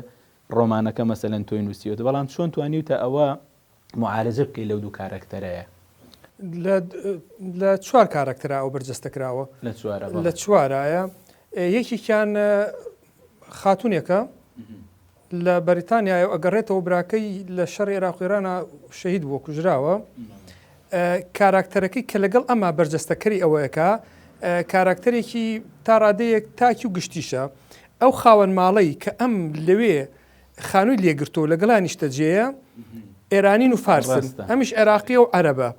ڕۆمانەکە مەسەلەن تۆی نووسیوەتە بەڵام چۆن توانیوتە ئەوە معالەجە بکەی لەو دوو کارەکتەرەیە؟ لە چوار کارەکتەرا ئەو بەرجەستە کراوە. لە چوارە بەڵێ. لە چوارایە یەکێکیان خاتونێکە لە بەریتانیایە و ئەگەڕێتەوە براکەی لە شەڕی عێراق و ئێرانە شەهید بووە کوژراوە کاراکتەرەکەی کە لەگەڵ ئەما بەرجەستەکەری ئەوەیەکە کاراکتەرێکی تا ڕادەیەک تاکی و گشتیشە ئەو خاوەن ماڵەی کە ئەم لەوێ خانووی لێگرتووە و لەگەڵا نیشتەجێیە، ئێرانین و فارسن، ئەمیش عێراقییە و عەرەبە.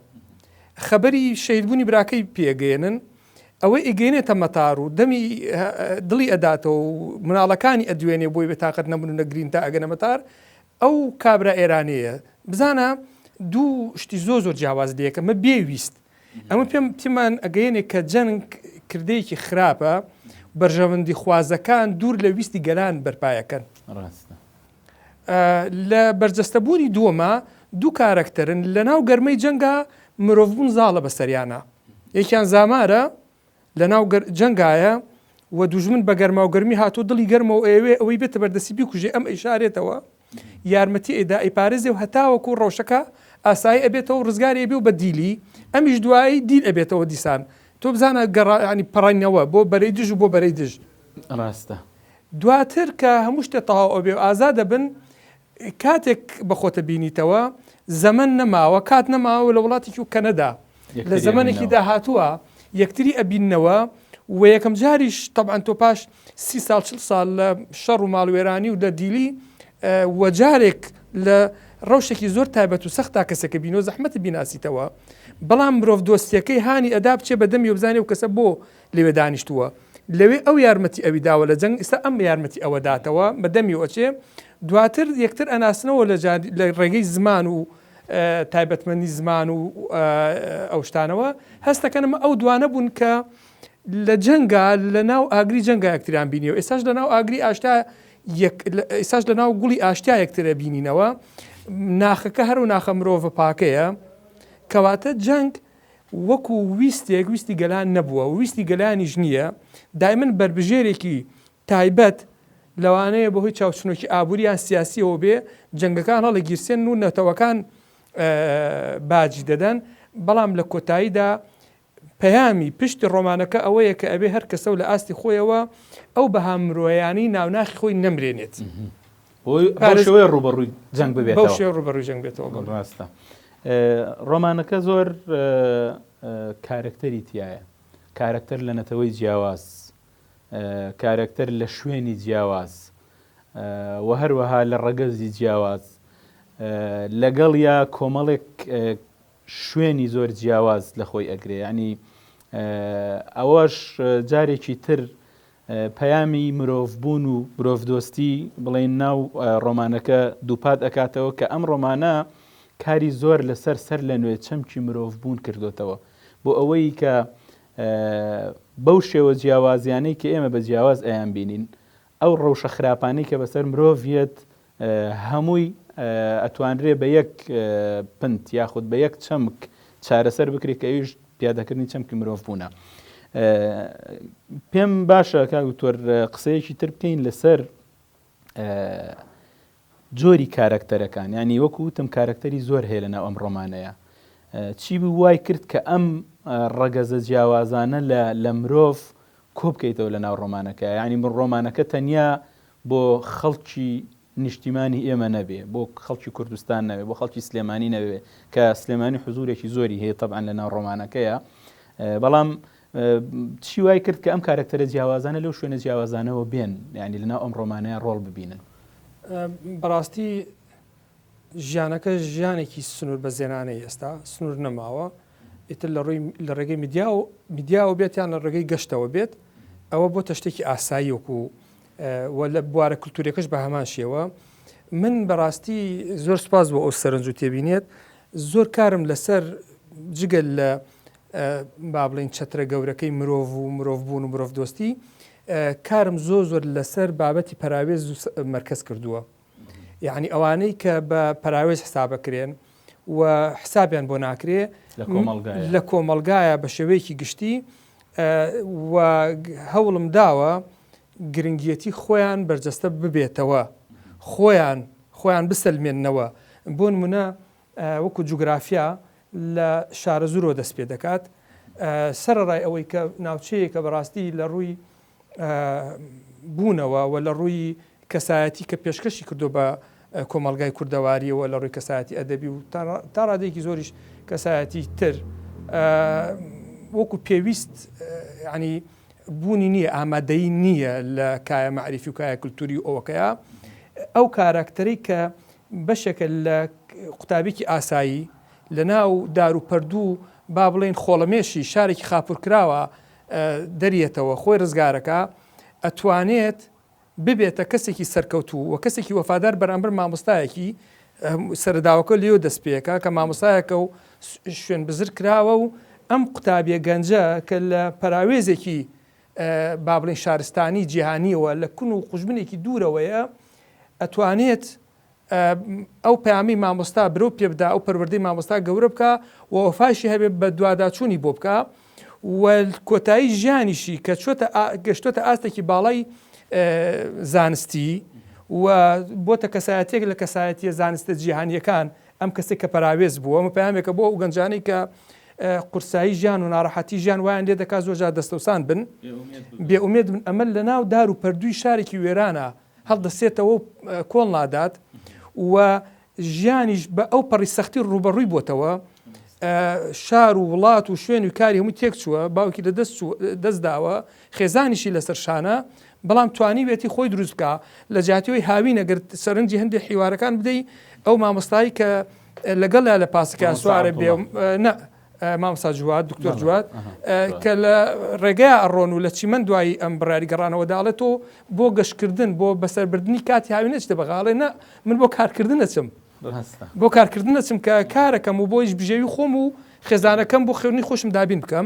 خەبەری شەهیدبوونی براکەی پێ ئەگەیەنن، ئەوەی ئەیگەیەنێتە مەتار و دەمی دڵی ئەداتەوە و مناڵەکانی ئەدوێنێ بۆی بێتاقەت نەبن و نەگرین تا ئەگەنە مەتار، ئەو کابرا ئێرانییە. بزانە دوو شتی زۆر زۆر جیاواز لەیەکە، مە بێ ویست ئەمە پێم پێمان ئەگەیەنێ کە جەنگ کردەیەکی خراپە، بەرژەوەندی خوازەکان دوور لە ویستی گەلان بەرپایەکەن. ڕاستە. لە بەرجەستەبوونی دووەما دوو کارەکتەرن لەناو گەرمەی جەنگا مرۆڤبوون زاڵە بەسەریانا. یەکیان زامارە لەناو جەنگایە و دوژمن بە گەرماوگەرمی هاتووە دڵی گەرمە و ئەیەوێ ئەوەی بێتە بەردەستی بیکوژێ ئەم ئەیشارێتەوە یارمەتی ئەیدا ئەیپارێزێ و هەتاوەکو ڕەوشەکە ئاسایی ئەبێتەوە و ڕزگاری ئەبێ و بە دیلی ئەمیش دوایی دیل ئەبێتەوە دیسان تۆ بزانە گەڕا یانی پەڕینەوە بۆ بەرەی دژ و بۆ بەرەی دژ. ڕاستە. دواتر کە هەموو شتێ تەواو ئەبێ و ئازاد ئەبن کاتێک بە خۆتە بینیتەوە زەمەن نەماوە کات نەماوە لە وڵاتێکی و کەنەدا لە زەمەنێکی داهاتووە یەکتری ئەبیننەوە و یەکەم جاریش تەبعەن تۆ پاش سی ساڵ چل ساڵ لە شەڕ و ماڵوێرانی و لە دیلی و جارێک لە ڕەوشێکی زۆر تایبەت و سەختا کەسێکە بینەوە زەحمەتە بیناسیتەوە بەڵام مرۆڤ دۆستیەکەی هانی ئەدا بچێ بە دەمی و بزانێ و کەسە بۆ لەوێ دانیشتووە لەوێ ئەو یارمەتی ئەوی داوە لە جەنگ ئیستا ئەم یارمەتی ئەوە داتەوە بە دەمی و ئەچێ دواتر یەکتر ئەناسنەوە لە ڕێگەی زمان و تایبەتمەندی زمان و ئەو شتانەوە هەست دەکەن ئەمە ئەو دوانە بوون کە لە جەنگا لە ناو ئاگری جەنگا یەکتریان بینیەوە ئێستاش لە ناو ئاگری ئاشتا ئێستاش لە ناو گوڵی ئاشتیا یەکترە بینینەوە ناخەکە هەر و ناخە مرۆڤە پاکەیە کەواتە جەنگ وەکو ویستێک ویستی گەلان نەبووە ویستی گەلانیش نییە دایمن بەربژێرێکی تایبەت، لەوانەیە بەهۆی چاوچنۆکی ئابووری یان سیاسییەوە بێ، جەنگەکان هەڵەگیرسێنن و نەتەوەکان باجی دەدەن، بەڵام لە کۆتاییدا پەیامی پشتی ڕۆمانەکە ئەوەیە کە ئەبێ هەر کەسە و لە ئاستی خۆیەوە ئەو بەها مرۆیانەی ناو ناخی خۆی نەمرێنێت. بەو شێوەیە ڕووبەڕووی جەنگ ببێتەوە. بەو شێوەیە ڕووبەڕووی جەنگ بێتەوە. بەڵێ. ڕاستە. ڕۆمانەکە زۆر کارەکتەری تیایە. کارەکتەر لە نەتەوەی جیاواز، کارەکتەر لە شوێنی جیاواز و هەروەها لە ڕەگەزی جیاواز لەگەڵ یا کۆمەڵێک شوێنی زۆر جیاواز لە خۆی ئەگرێ ینی ئەوەش جارێکی تر پەیامی مرۆڤبوون و مرۆڤدۆستی بڵێن ناو ڕۆمانەکە دووپات ئەکاتەوە کە ئەم ڕۆمانە کاری زۆر لەسەر سەر لە نوێ چەمکی مرۆڤبوون کردوتەوە بۆ ئەوەی کە بەو شێوە جیاوازیانەی کە ئێمە بە جیاواز ئەیانبینین، ئەو ڕەوشە خراپانەی کە بەسەر مرۆڤ یەت هەمووی ئەتوانرێ بە یەک پنت یاخود بە یەک چەمک چارەسەر بکرێت کە ئەویش پیادەکردنی چەمکی مرۆڤ بوونە. پێم باشە کاک دکتۆر قسەیەکی تر بکەین لەسەر جۆری کارەکتەرەکان یانی وەکو وتم کارەکتەری زۆر هەیە لەناو ئەم ڕۆمانەیە چی بوو وای کرد کە ئەم ڕەگەزە جیاوازانە لە لە مرۆڤ کۆ بکەیتەوە لە ناو ڕۆمانەکە یعنی من ڕۆمانەکە تەنیا بۆ خەڵکی نیشتیمانی ئێمە نەبێ، بۆ خەڵکی کوردستان نەبێ، بۆ خەڵکی سلێمانی نەبێ، کە سلێمانی حزوورێکی زۆری هەیە تەبعەن لە ناو ڕۆمانەکەیە، بەڵام چی وای کرد کە ئەم کارەکتەرە جیاوازانە لەو شوێنە جیاوازانەوە بێن، یانی لە ناو ئەم ڕۆمانەیە ڕۆڵ ببینن؟ بەڕاستی ژیانەکە ژیانێکی سنوور بەزێنانەی ئێستا سنوور نەماوە ئیتر لە ڕووی لە ڕێگەی میدیا و میدیاوە بێت یان لە ڕێگەی گەشتەوە بێت ئەوە بۆتە شتێکی ئاسایی وەکو و لە بوارە کولتوریەکەش بە هەمان شێوە من بەڕاستی زۆر سپاس بۆ ئەو سەرنج و تێبینێت زۆر کارم لەسەر جگەل لە با بڵین چەترە گەورەکەی مرۆڤ و مرۆڤ بوون و مرۆڤ دۆستی کارم زۆر زۆر لەسەر بابەتی پەراوێز و مەرکەز کردووە یعنی ئەوانەی کە بە پەراوێز حسابەکرێن و حسابیان بۆ ناکرێ لە کۆمەلگایە بە شێوەیەکی گشتی و هەوڵم داوە گرنگیەتی خۆیان بەرجەستە ببێتەوە، خۆیان خۆیان بسەلمێننەوە، بۆ نمونە وەکو جوگرافیا لە شارەزوورەوە دەست پێ دەکات، سەرەڕای ئەوەی کە ناوچەیەکە بەڕاستی لە ڕووی بوونەوە و لە ڕووی کەسایەتی کە پێشکەشی کردو بە کۆمەڵگای کوردەواریەوە لە ڕووی کەسایەتی ئەدەبی و تا ڕادەیەکی زۆریش کەسایەتی تر وەکو پێویست ینی بوونی نییە، ئامادەیی نییە لە کایە مەعریفی و کایە کلتوری و ئەوەکەیا، ئەو کاراکتەرەی کە بەشێکە لە قوتابیکی ئاسایی لە ناو دار و پەردوو با بڵێین خۆڵەمێشی شارێکی خاپورکراوە دەریەتەوە خۆی ڕزگارەکا ئەتوانێت ببێتە کەسێکی سەرکەوتوو و کەسێکی وەفادار بەرامبەر مامۆستایەکی، سەرەداوەکە لێوە دەست پێکا کە مامۆستایەکە و شوێن بزر کراوە و ئەم قوتابیە گەنجە کە لە پەراوێزێکی با بڵێین شارستانی جیهانیەوە لە کون و قوژبنێکی دوورەوەیە ئەتوانێت ئەو پەیامەی مامۆستا برەو پێ بدا، ئەو پەروەردەی مامۆستا گەورە بکا و وەفاشی هەبێ بەدواداچوونی بۆ بکا و کۆتایی ژیانیشی کە چۆتە گەشتۆتە ئاستێکی باڵای زانستی و بۆتە کەسایەتێک لە کەسایەتیە زانستە جیهانیەکان ئەم کەسێک کە پەراوێز بووە ئەمە پەیامێکە بۆ ئەو گەنجانەی کە قورسایی ژیان و ناڕەحەتی ژیان وایان لێ دەکات زۆر جار دەستەوسان بن بێ ئومێد بن ئەمە لە ناو دار و پەردووی شارێکی وێرانە هەڵدەسێتەوە و کۆڵ نادات و ژیانیش بە ئەو پەڕی سەختی ڕووبەڕووی بۆتەوە شار و وڵات و شوێن و کاری هەموو تێک چووە باوکی لە دەست دەست داوە خێزانیشی لەسەر شانە بەڵام توانیوێتی خۆی دروست بکە لە جیاتیەوەی هاوین ئەگەر سەرنجی هەندێک حیوارەکان بدەی ئەو مامۆستایی کە لەگەڵ لە پاسکە سوارە بێ نە مامۆستا جواد، دکتۆر جواد، کە لە ڕێگەیا ئەڕۆن و لە چیمەن دوایی ئەم بڕیاری گەڕانەوە دا ئەڵێ تۆ بۆ گەشتکردن بۆ بەسەربردنی کاتی هاوین نەچیتە بەغا ئەڵێ نا من بۆ کارکردن ئەچم بۆ کارکردن ئەچم کە کارەکەم و بۆیش بژێوی خۆم و خێزانەکەم بۆ خوێندنی خۆشم دابین بکەم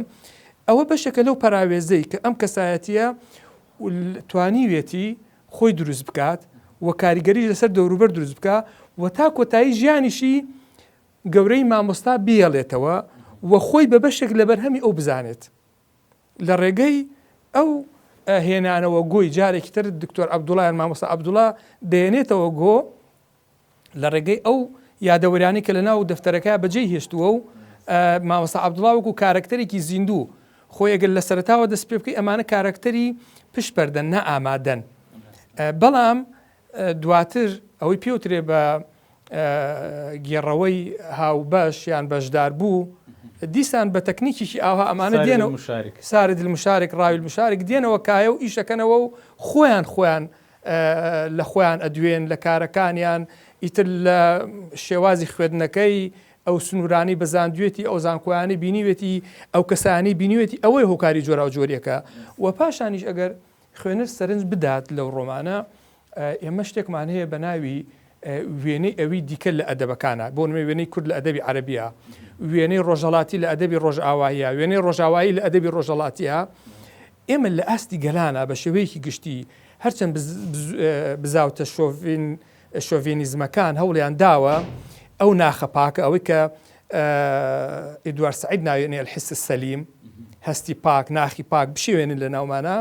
ئەوە بەشێکە لەو پەراوێزەی کە ئەم کەسایەتیە توانیوێتی خۆی دروست بکات و کاریگەریش لەسەر دەوروبەر دروست بکا و تا کۆتایی ژیانیشی گەورەی مامۆستا بیهێڵێتەوە و خۆی بە بەشێک لە بەرهەمی ئەو بزانێت لە ڕێگەی ئەو هێنانەوە گۆی جارێکی تر دکتۆر عەبدوڵا یان مامۆستا عەبدوڵا دەیەنێتەوە گۆ لە ڕێگەی ئەو یادەوەریانەی کە لە ناو دەفتەرەکە بەجێی هێشتووە و مامۆستا عەبدوڵا وەکو کارەکتەرێکی زیندوو خۆی ئەگەر لە سەرەتاوە دەست پێ بکەی ئەمانە کارەکتەری پشت پەردەن نائامادەن بەڵام دواتر ئەوەی پێوترێ بە گێڕەوەی هاوبەش یان بەشداربوو دیسان بە تەکنیکێکی ئاوها ئەمانە دێنەوە سارد المشارک راوی المشارک دێنەوە کایە و ئیشەکەنەوە و خۆیان خۆیان لە خۆیان ئەدوێن لە کارەکانیان ئیتر لە شێوازی خوێندنەکەی ئەو سنوورانەی بەزاندوێتی ئەو زانکۆیانەی بینیوێتی ئەو کەسانی بینیوێتی ئەوەی هۆکاری جۆراوجۆریەکە و پاشانیش ئەگەر خوێنەر سەرنج بدات لەو ڕۆمانە، ئێمە شتێکمان هەیە بە ناوی وێنەی ئەوی دیکە لە ئەدەبەکانا، بۆ نموونە وێنەی کورد لە ئەدەبی عەرەبییا، وێنەی ڕۆژهەڵاتی لە ئەدەبی ڕۆژئاواییا، وێنەی ڕۆژاوایی لە ئەدەبی ڕۆژهەڵاتییا. ئێمە لە ئاستی گەلانا بە شێوەیەکی گشتی هەرچەند بزاوتە شۆڤین شۆڤینیزمەکان هەوڵیان داوە ئەو ناخە پاکە ئەوەی کە ئیدوار سەعید ناوێنێ الحس السلیم هەستی پاک ناخی پاک بشێوێنن لە ناومانە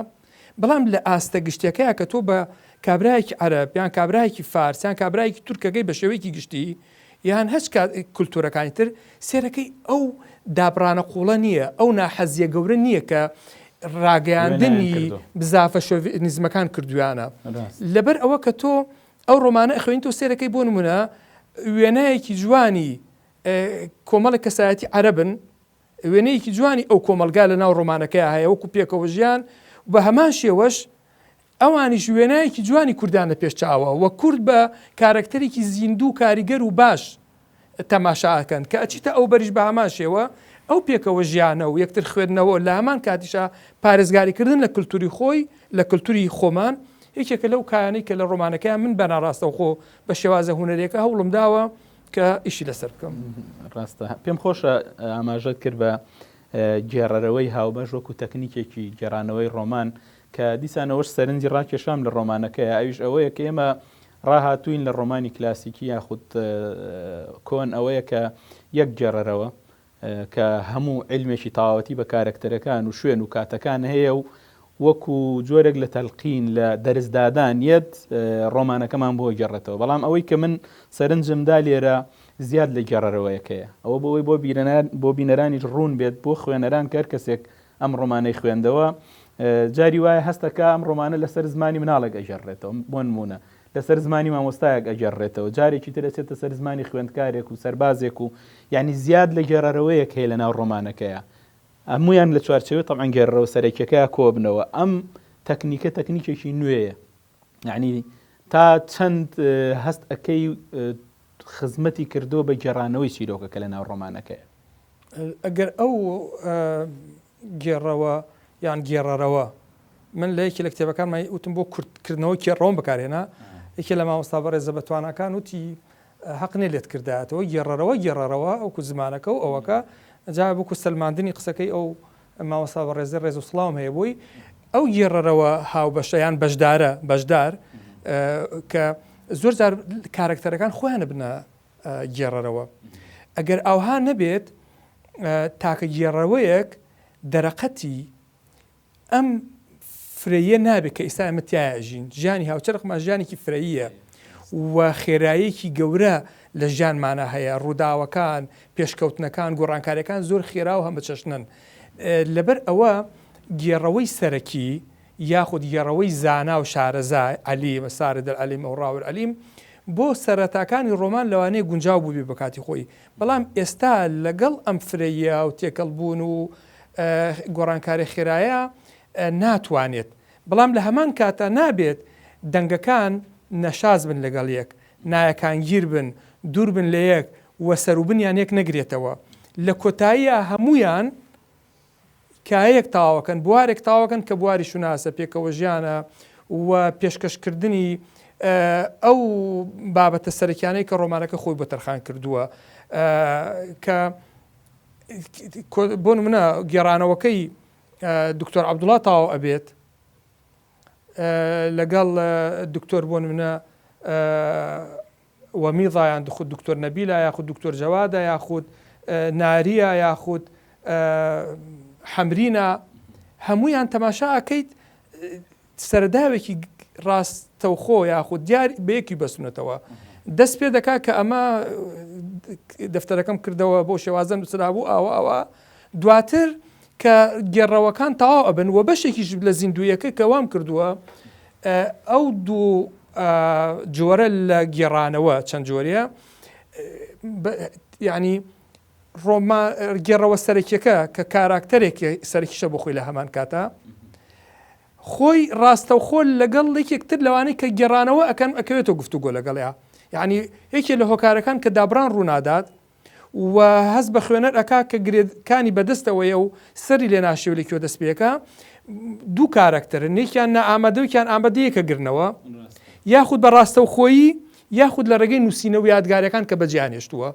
بەڵام لە ئاستە گشتیەکەیە کە تۆ بە کابرایەکی عەرەب یان کابرایەکی فارس یان کابرایەکی تورکەکەی بە شێوەیەکی گشتی یان هەچ کولتوورەکانی تر سێرەکەی ئەو دابڕانە قوڵە نییە ئەو ناحەزیە گەورە نییە کە ڕاگەیاندنی بزافە شۆڤێنیزمەکان کردویانە. لەبەر ئەوە کە تۆ ئەو ڕۆمانە ئەخوێنیتەوە سەیرەکەی بۆ نمونە وێنایەکی جوانی کۆمەڵێک کەسایەتی عەرەبن وێنەیەکی جوانی ئەو کۆمەڵگا لە ناو ڕۆمانەکەیا هەیە وەکو پێکەوە ژیان بە هەمان شێوەش ئەوانیش وێنایەکی جوانی کوردیان لە پێش چاوە و کورد بە کارەکتەرێکی زیندوو و کاریگەر و باش تەماشا ئەکەن کە ئەچیتە ئەو بەریش بە هەمان شێوە ئەو پێکەوە ژیانە و یەکتر خوێندنەوە لە هەمان کاتیشا پارێزگاری کردن لە کلتوری خۆی لە کلتوری خۆمان یەکێکە لەو کایانەی کە لە ڕۆمانەکەیا من بە ناڕاستەوخۆ بە شێوازە هونەریەکە هەوڵم داوە کە ئیشی لەسەر بکەم. ڕاستە پێم خۆشە ئاماژەت کرد بە گێڕەرەوەی هاوبەش وەکو تەکنیکێکی گێڕانەوەی ڕۆمان کە دیسانەوەش سەرنجی ڕاکێشام لە ڕۆمانەکەیا ئەویش ئەوەیە کە ئێمە ڕاهاتووین لە ڕۆمانی کلاسیکی یاخود کۆن ئەوەیە کە یەک گێڕەرەوە کە هەموو عیلمێکی تەواوەتی بە کارەکتەرەکان و شوێن و کاتەکان هەیە و وەکو جۆرێک لە تەلقین لە دەرسدادان یەت ڕۆمانەکەمان بۆ گێڕێتەوە بەڵام ئەوەی کە من سەرنجم دا لێرە زیاد لە گێڕەرەوەیەکەیە ئەوە بۆ ئەوەی بۆ بینەران بۆ بینەرانیش ڕوون بێت بۆ خوێنەران کە هەر کەسێک ئەم ڕۆمانەی خوێندەوە جاری وایە هەستەکە ئەم ڕۆمانە لەسەر زمانی مناڵێک ئەگێڕێتەوە بۆ نمونە لەسەر زمانی مامۆستایەک ئەگێڕێتەوە جارێکی تر ئەچێتە سەر زمانی خوێندکارێک و سەربازێک و یعنی زیاد لە گێڕەرەوەیەک هەیە لەناو ڕۆمانەکەیە هەموویان لە چوارچێوەی تەبعەن گێڕەرەوە سەرەکیەکەیا کۆبنەوە ئەم تەکنیکە تەکنیکێکی نوێیە یعنی تا چەند هەست ئەەکەی خزمەتی کردووە بە گێڕانەوەی چیرۆکەکە لە ناو ڕۆمانەکەی. ئەگەر ئەو گێڕەوە یان گێڕەرەوە من لە یەکێ لە کتێبەکانما وتم بۆ کورتکردنەوە کێڕەوەم بەکارهێنا یەکێ لە مامۆستا بەڕێزە بەتواناکان وتی هەق نیە لێت کردایەتەوە گێڕەرەوە گێڕەرەوە ئەوکو زمانەکە و ئەوەکە جا وەکو سەلماندنی قسەکەی ئەو مامۆستا بەڕێزە ڕێز و سڵاوم هەیە بۆی ئەو گێڕەرەوە هاوبەشە یان بەشدارە بەشدار کە زۆر جار کارەکتەرەکان خۆیان بنە گێڕەرەوە ئەگەر ئاوها نەبێت تاکە گێڕەوەیەک دەرەقەتی ئەم فرەییە نابێت کە ئیستا ئێمە تیایا ئەژین، ژیانی هاوچەرخمان ژیانێکی فرەییە و خێراییەکی گەورە لە ژیانمانا هەیە، ڕووداوەکان، پێشکەوتنەکان، گۆڕانکارییەکان زۆر خێرا و هەمەچەشنەن. لەبەر ئەوە گێڕەوەی سەرەکی یاخود گێڕەوەی زانا و شارەزا، عەلیم، السارد العلیم او الراوی العلیم، بۆ سەرەتاکانی ڕۆمان لەوانەیە گونجاو بووبێ بە کاتی خۆی، بەڵام ئێستا لەگەڵ ئەم فرەییە و تێکەڵبوون و گۆڕانکاری خێرایە ناتوانێت، بەڵام لە هەمان کاتا نابێت دەنگەکان نەشاز بن لەگەڵ یەک، نایەکانگیر بن، دوور بن لە یەک و سەروبنیان یەک نەگرێتەوە. لە کۆتاییا هەموویان کایەیەک تەواوەکەن، بوارێک تەواوەکەن کە بواری شوناسە، پێکەوەژیانە و پێشکەشکردنی ئەو بابەتە سەرەکیانەی کە ڕۆمانەکە خۆی بۆ تەرخان کردووە کە بۆ نمونە گێڕانەوەکەی دکتۆر عەبدوڵا تەواو ئەبێت لەگەڵ دکتۆر بۆ نمونە وەمیضا یان خود دکتۆر نەبیلا یاخود دکتۆر جەوادە یاخود ناریا یاخود حەمرینا هەمویان تەماشا ئەکەیت سەرەداوێکی ڕاستەوخۆ یاخود دیار بە یەکی بەستونەتەوە دەست پێ دەکا کە ئەمە دەفتەرەکەم کردەوە بۆ شێوازە نووسرابوو ئاوا ئاوا دواتر کە گێڕەوەکان تەواو ئەبن و بەشێکیش لە زیندوویەکە کە وام کردووە ئەو دوو جۆرە لە گێڕانەوە چەند جۆرەیە یعنی ڕۆما گێڕەوە سەرەکیەکە کە کاراکتەرێکی سەرەکیشە بۆ خۆی لە هەمان کاتە خۆی ڕاستەوخۆ لەگەڵ یەکێک تر لەوانەی کە گێڕانەوە ئەکەن ئەکەوێتەوە گفتوگۆ لەگەڵیا یعنی یەکێ لە هۆکارەکان کە دابڕان ڕوونادات و هەست بە خوێنەر ئەکا کە گرێکانی بەدەستەوەیە و سەری لێ ناشێو لە کوێ دەست پێکە دوو کارەکتەرن یەکیان نائامادە و یەکیان ئامادەیە کە گرنەوە یاخود بە ڕاستەوخۆیی یاخود لە ڕێگەی نووسینە و یادگارەکان کە بەجێیان هێشتووە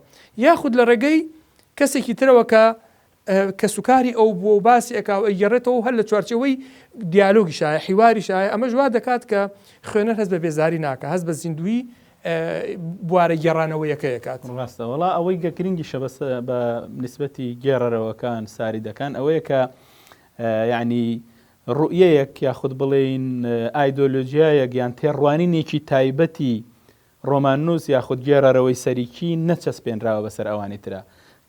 یاخود لە ڕێگەی کەسێکی ترەوە کە کەسوکاری ئەو بووە و باسی ئەکا و ئەیگێڕێتەوە و هەر لە چوارچێوەی دیالۆگیشایە، حیواریشایە، ئەمەش وا دەکات کە خوێنەر هەست بە بێزاری ناکا، هەست بە زیندوویی بوارە گێڕانەوەیەکەی ئەکات. ڕاستە وەڵا ئەوەی گە گرنگیشە بەس بە نیسبەتی گێڕەرەوەکان ساریدەکان ئەوەیە کە یعنی ڕوئیەیەک یاخود بڵێین ئایدۆلۆژیایەک یان تێڕوانینێکی تایبەتی ڕۆماننووس یاخود گێڕەرەوەی سەریکی نەچەسپێنراوە بەسەر ئەوانی ترا.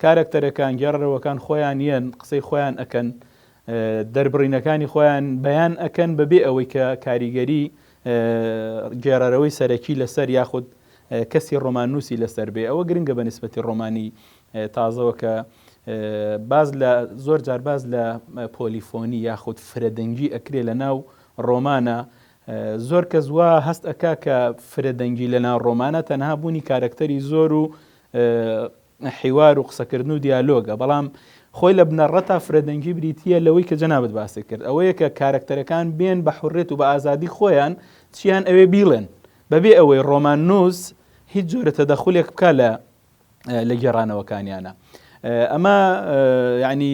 کارەکتەرەکان، گێڕەرەوەکان خۆیان یەن، قسەی خۆیان ئەکەن. دەربڕینەکانی خۆیان بەیان ئەکەن بەبێ ئەوەی کە کاریگەری گێڕەرەوەی سەرەکی لەسەر یاخود کەسی ڕۆماننووسی لەسەر بێ. ئەوە گرنگە بە نیسبەتی ڕۆمانی تازەوە کە باس لە زۆر جار باس لە پۆلیفۆنی یاخود فرەدەنگی ئەکرێ لە ناو ڕۆمانە زۆر کەس وا هەست ئەکا کە فرەدەنگی لە ناو ڕۆمانە تەنها بوونی کارەکتەری زۆر و حیوار و قسەکردن و دیالۆگە، بەڵام خۆی لە بنەڕەتا فرەدەنگی بریتییە لەوەی کە جەنابت باست کرد، ئەوەیە کە کارەکتەرەکان بێن بە حوڕیەت و بە ئازادی خۆیان چیان ئەوێ بیڵێن، بەبێ ئەوەی ڕۆماننووس هیچ جۆرە تەدەخولێک بکا لە لە گێڕانەوەکانیانە. ئەمە یعنی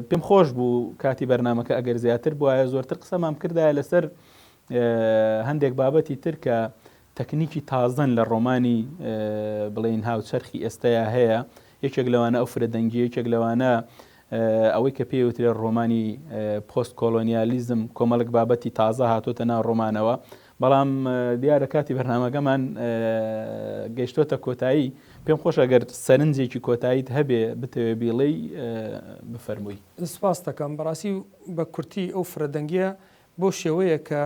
پێم خۆش بوو کاتی بەرنامەکە ئەگەر زیاتر بوایە زۆرتر قسەمان بکردایە لەسەر هەندێک بابەتی تر کە تەکنیکی تازەن لە ڕۆمانی بڵێین هاوچەرخی ئێستەیا هەیە، یەکێک لەوانە ئەو فرەدەنگییە، یەکێک لەوانە ئەوەی کە پێی وترێ ڕۆمانی پۆست کۆلۆنیالیزم، کۆمەڵێک بابەتی تازە هاتۆتە ناو ڕۆمانەوە، بەڵام دیارە کاتی بەرنامەکەمان گەیشتۆتە کۆتایی، پێم خۆشە گەر سەرنجێکی کۆتاییت هەبێ بتەوێ بیڵێی بفەرمووی. سپاست دەکەم، بەڕاستی بە کورتی ئەو فرەدەنگییە بەو شێوەیە کە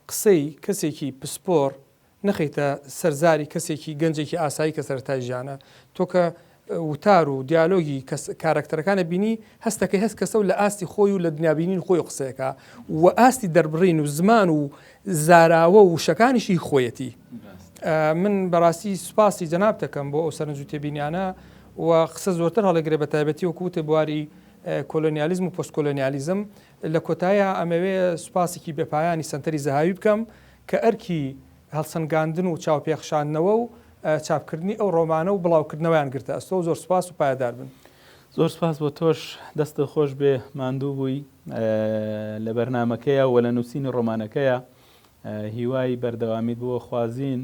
قسەی کەسێکی پسپۆڕ نەخەیتە سەر زاری کەسێکی گەنجێکی ئاسایی کە سەرەتای ژیانە، تۆ کە وتار و دیالۆگی کەس کارەکتەرەکانە بینی هەستەکەی هەست کەسە و لە ئاستی خۆی و لە دنیابینین خۆی قسەیەکە و ئاستی دەربڕین و زمان و زاراوە و وشەکانیشی خۆیەتی. من بەڕاستی سوپاسی جەنابت دەکەم بۆ ئەو سەرنج و تێبینیانە و قسە زۆرتر هەڵەگرێ بە تایبەتی وەکو وتت بواری کۆلۆنیالیزم و پۆست کۆلۆنیالیزم لە کۆتاییا ئەمەوێ سوپاسێکی بێ پایانی سەنتەری زەهاوی بکەم کە ئەرکی هەڵسەنگاندن و چاوپێخشاندنەوە و چاپکردنی ئەو ڕۆمانە و بڵاوکردنەوەیان گرتە ئەستۆ زۆر سوپاس و پایەدار بن. زۆر سوپاس بۆ تۆش دەستت خۆش بێ ماندوو بووی لە بەرنامەکەیا و لە نووسینی ڕۆمانەکەیا هیوای بەردەوامیت بۆ خوازین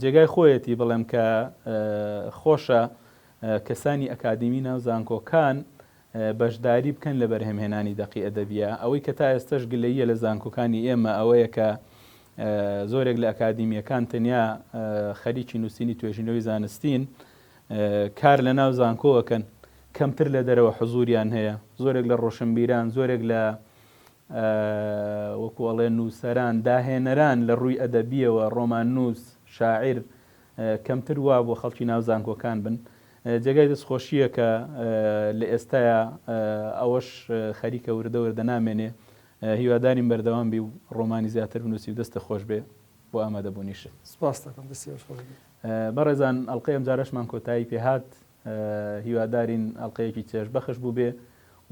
جێگای خۆیەتی بڵێم کە خۆشە کەسانی ئەکادیمی ناو زانکۆکان بەشداری بکەن لە بەرهەمهێنانی دەقی ئەدەبییا. ئەوەی کە تا ئێستەش گلەییە لە زانکۆکانی ئێمە ئەوەیە کە زۆرێک لە ئەکادیمییەکان تەنیا خەریکی نووسینی توێژینەوەی زانستین، کار لە ناو زانکۆ ئەکەن، کەمتر لە دەرەوە حزووریان هەیە. زۆرێک لە ڕۆشنبیران، زۆرێک لە وەکوو ئەڵێن نووسەران، داهێنەران لە ڕووی ئەدەبییەوە، ڕۆماننووس، شاعیر، کەمتر وا بۆ خەڵکی ناو زانکۆکان بن. جێگای دەستخۆشییە کە لە ئێستایا ئەوەش خەریکە وردە وردە نامێنێ. هیوادارین بەردەوام بی و ڕۆمانی زیاتر بنووسی و دەستت خۆش بێ بۆ ئامادەبوونیشت. سپاست دەکەم دەستی ئێوەش خۆش بێ. بەڕێزان ئەڵقەی ئەمجارەشمان کۆتایی پێهات هیوادارین ئەڵقەیەکی چێژبەخش بووبێ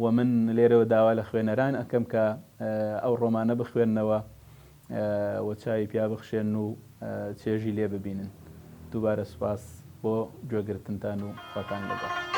و من لێرەوە داوا لە خوێنەران ئەکەم کە ئەو ڕۆمانە بخوێننەوە و چاوی پیا بخشێنن و چێژی لێ ببینن. دووبارە سوپاس بۆ گوێگرتنتان و خواتان لەگەڵ.